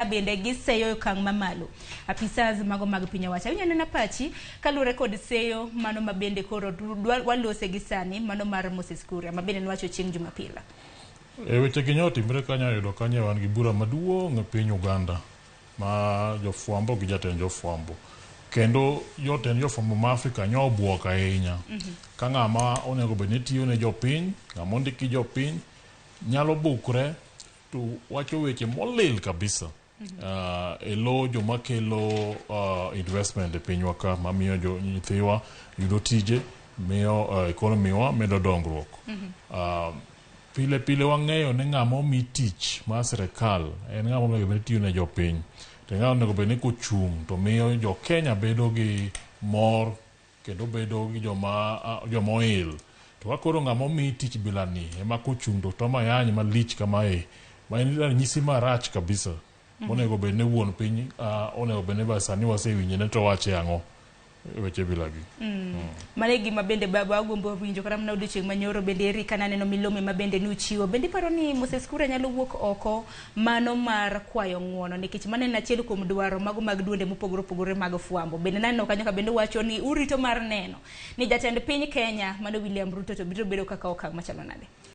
Bende giseyo e okang' mamalo apisas mago mag piny owacho. Awinjo anena pachi kaluwore kod seyo mano ma bende koro walose gi sani mano mar Moses Kuria ma bende nowacho chieng' Jumapil. E weche gi nyotimre kanyo yudo kanyo wan gi bura maduong' e piny Uganda ma jofwambo gi jatend jofwambo. Kendo jotend jofwambo ma Afrika nyo obuok ahinya. Ka ng'ama onego bed ni tiyo ne jopiny, ng'ama ondik gi jopiny nyalo bukre to wacho weche molil kabisa e lo joma kelo investment e pinywa ka mamiyo jo nyithiwa yudo tije miyo economy wa medo dongruok. Pile pile wang'eyo ni ng'ama omi tich mar sirikal en ng'ama onego bed ni tiyo ne jopiny to ng'ama onego bed ni kochung' to miyo jo Kenya bedo gi mor kendo bedo gi joma oil. To ka koro ng'ama omi tich bilani ema kochung' to tomo ayany malich kamae, ma en ranyisi marach kabisa. Monego bed ni wuon piny onego bed ni ba sani wasewinje ne to wache ang'o weche bilagi. Mano e gima bende baba agombo winjo kata mana odiochieng' manyoro bende eri ka naneno milome ma bende nuchiwo. Bende iparo ni Moses Kuria nyalo wuok oko mano mar kwayo ng'uono nikech mano en achiel kuom dwaro mago mag duonde mopogore opogore mag fwambo. Bende naneno kanyo ka bende wacho ni urito mar neno ni jatend piny Kenya mano William Ruto to biro bedo kaka okang' machalo nade.